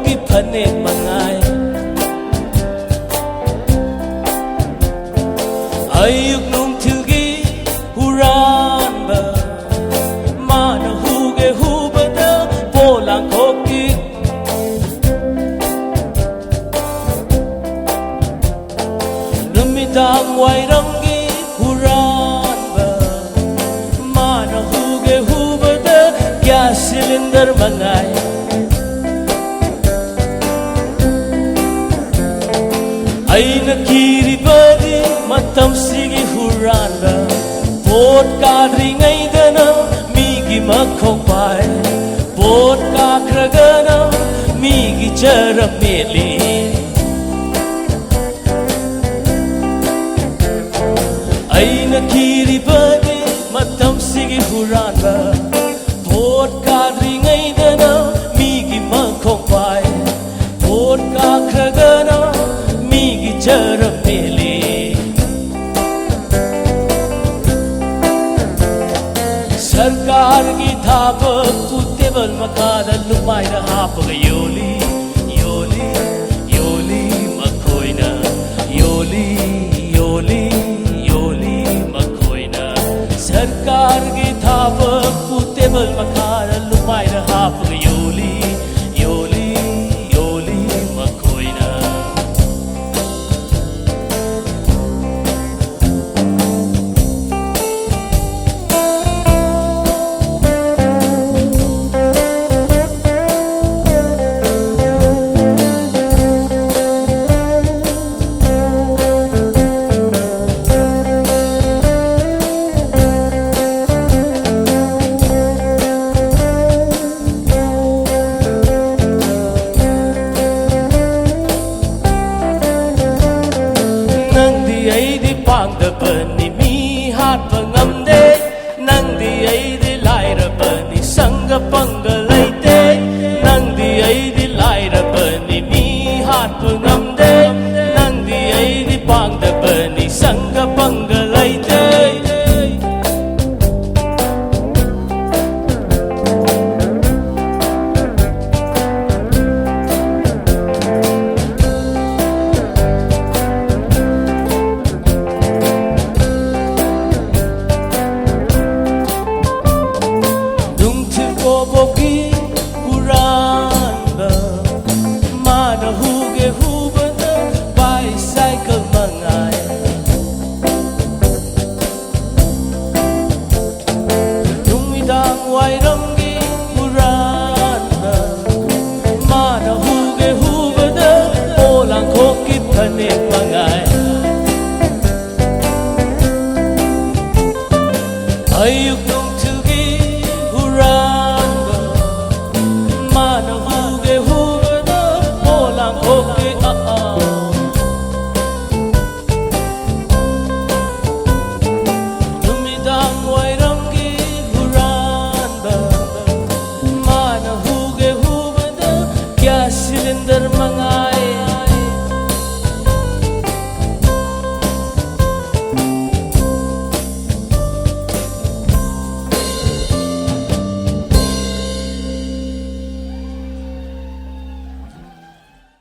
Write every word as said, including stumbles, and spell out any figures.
ꯀꯤ ꯐꯅꯦꯛ ꯃꯉꯥꯏ꯫ ꯑꯌꯨꯛ ꯅꯨꯡꯊꯤꯜꯒꯤ ꯍꯨꯔꯥꯟꯕ, ꯃꯥꯅ ꯍꯨꯒꯦ ꯍꯨꯕꯗ ꯄꯣꯂꯥꯡꯈꯣꯛꯀꯤ꯫ ꯅꯨꯃꯤꯗꯥꯡ ꯋꯥꯏꯔꯝꯒꯤ ꯍꯨꯔꯥꯟꯕ, ꯃꯥꯅ ꯍꯨꯒꯦ ꯍꯨꯕꯗ ꯒ꯭ꯌꯥꯁ ꯁꯤꯂꯤꯟꯗꯔ ꯃꯉꯥꯏ꯫ ꯑꯩꯅ ꯀꯤꯔꯤꯕꯗꯤ ꯃꯇꯝꯁꯤꯒꯤ ꯍꯨꯔꯥꯟꯕ, ꯚꯣꯠ ꯀꯥꯗ꯭ꯔꯤꯉꯩꯗꯅ ꯃꯤꯒꯤ ꯃꯈꯣꯡ ꯄꯥꯏ, ꯚꯣꯠ ꯀꯥꯈ꯭ꯔꯒꯅ ꯃꯤꯒꯤ ꯆꯔꯝ ꯃꯦꯠꯂꯤ꯫ ꯑꯩꯅ ꯀꯤꯔꯤꯕꯗꯤ ꯃꯇꯝꯁꯤꯒꯤ ꯍꯨꯔꯥꯟꯕ, ꯚꯣꯠ ꯀꯥꯗ꯭ꯔꯤꯉꯩꯗꯅ ꯃꯤꯒꯤ ꯃꯈꯣꯡ ꯄꯥꯏ, ꯚꯣꯠ ꯀꯥꯈ꯭ꯔꯒꯅ ꯃꯤꯒꯤ ꯆꯔꯝ ꯃꯦꯠꯂꯤ꯫ ꯁꯔꯀꯥꯔꯒꯤ ꯊꯕꯛꯄꯨ ꯇꯦꯕꯜ ꯃꯈꯥꯗ ꯂꯨꯃꯥꯏꯅ ꯍꯥꯞꯄꯒ ꯌꯣꯜꯂꯤ, ꯌꯣꯜꯂꯤ, ꯌꯣꯜꯂꯤ ꯃꯈꯣꯏꯅ, ꯌꯣꯜꯂꯤ, ꯌꯣꯜꯂꯤ, ꯌꯣꯜꯂꯤ ꯃꯈꯣꯏꯅ꯫ ꯁꯔꯀꯥꯔꯒꯤ ꯊꯕꯛꯄꯨ ꯇꯦꯕꯜ ꯃꯈꯥꯗ ꯂꯨꯃꯥꯏꯅ ꯍꯥꯞꯄꯒ ꯌꯣꯜꯂꯤ, ꯌꯣꯜꯂꯤ, ꯌꯣꯜꯂꯤ ꯃꯈꯣꯏꯅ꯫ ꯅꯪꯗꯤ ꯑꯩꯗꯤ ꯄꯥꯡꯗꯕꯅꯤ, ꯃꯤ ꯍꯥꯠꯄ ꯉꯝꯗꯦ꯫ ꯅꯪꯗꯤ ꯑꯩꯗꯤ ꯂꯥꯏꯔꯕꯅꯤ, ꯁꯪꯒ ꯄꯪꯒ ꯂꯩꯇꯦ꯫ ꯅꯪꯗꯤ ꯑꯩꯗꯤ ꯂꯥꯏꯔꯕꯅꯤ, ꯃꯤ ꯍꯥꯠꯄ ꯉꯝꯗꯦ꯫ ꯅꯪꯗꯤ ꯑꯩꯗꯤ ꯄꯥꯡꯗꯕꯅꯤ, ꯁꯪꯒ ꯄꯪꯒ ꯂꯩꯇꯦ꯫ सुंदर मंगाए